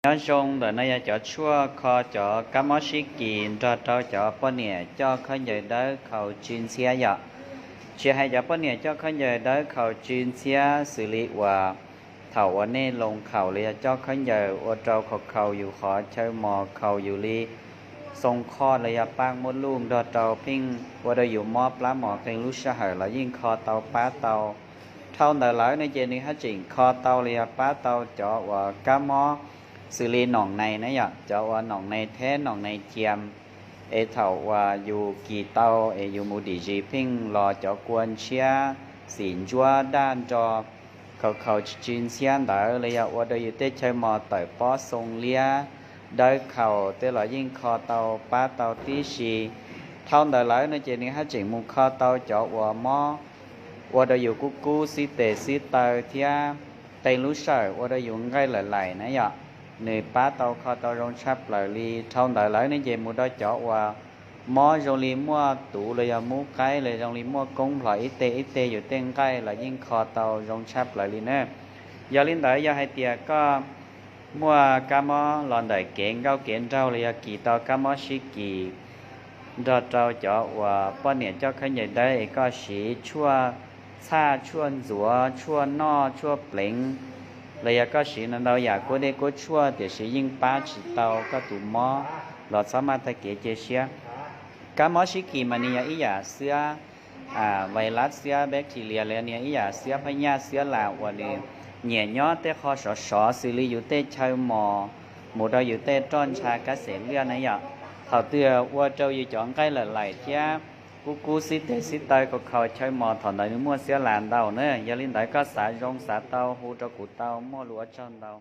Nyob zoo, ntawm no yog cov tshuaj kho cov kab mob sib kis nrog rau cov poj niam coj khaub ncaws dawb khaus tsw ntxhiab yom. Tsis hais cov poj niam coj khaub ncaws dawb khaus tsw ntxhiab xws li uas thaum uas nej loo khaum los yog coj khaub ncaws ua rau khaus khaus yus qhov chaw mos, khaus yus li xoo qhoj los yog paj muaj luj nrog rau pheej ua rau yus mob plab mos qee lub sij hawm los yeej kho tau pab tau. Dhau ntawd lawm no ces nws haj tseem kho tau los yog pab tau cov uas kab mob xws li noom nais na yom, cov uas noom nais theb noom nais cia, es thaum uas yus kis tau es yus mus dim zis pheej los cov kua ntshiab, xim ntsuab, daj nro, khaus khaus tsw tsw ntxhiab ntawd los yog ua rau yus tej chaw mos tawm pob xoo liab dawb khaus tej los yeej kho tau pab tau tib si. Dhau ntawd lawm no ces nws haj tseem mus kho tau cov uas mob ua rau yus kub kub xib tes xib taw thiab qee lub sij hawm ua rau yus nqaij lawm laim na yom. Nws pab tau kho tau zoo tshaj plaws li. Dhau ntawd lawm ne ces mus rau cov uas mob zoo li muaj tuv los yog mub qaib los zoo li muaj koob nplhom ib teg ib teg yus tej nqaij los yeej kho tau zoo tshaj plaws li na. Yog li ntawd yog hais tias koj muaj kab mob los ntawm kev nkauj kev nraug los yog kis tau kab mob sib kis nrog rau cov uas poj niam coj khaub ncaws dawb es koj siv tshuaj txhaj, tshuaj ntxuav, tshuaj noj, tshuaj pleev, los yog koj siv ntau ntau yam kuab dej kuab tshuaj tiam sis yeej pab tsis tau koj tus mob los txhob maj tag kev cia siab. Kab mob sib kis mas nws yog ib yam xiab vais lab, xiab bacteria los yog nws yog ib yam xiab phaj nyaj xiab las uas nws nyiam nyob tej qho sov sov xws li yus tej chaw mos mus rau yus tej roj ntsha kab xes liaj na yom. Thaum twg ua rau yus cov nqaij lawm laim thiab kub kub xib teg xib taw khaus khaus chaw mos thaum ntawd nws muaj xiab las ntau na. Yog li ntawd koj xav zoo xav tau hu rau kuv tau, muaj lus ua tsaug ntau.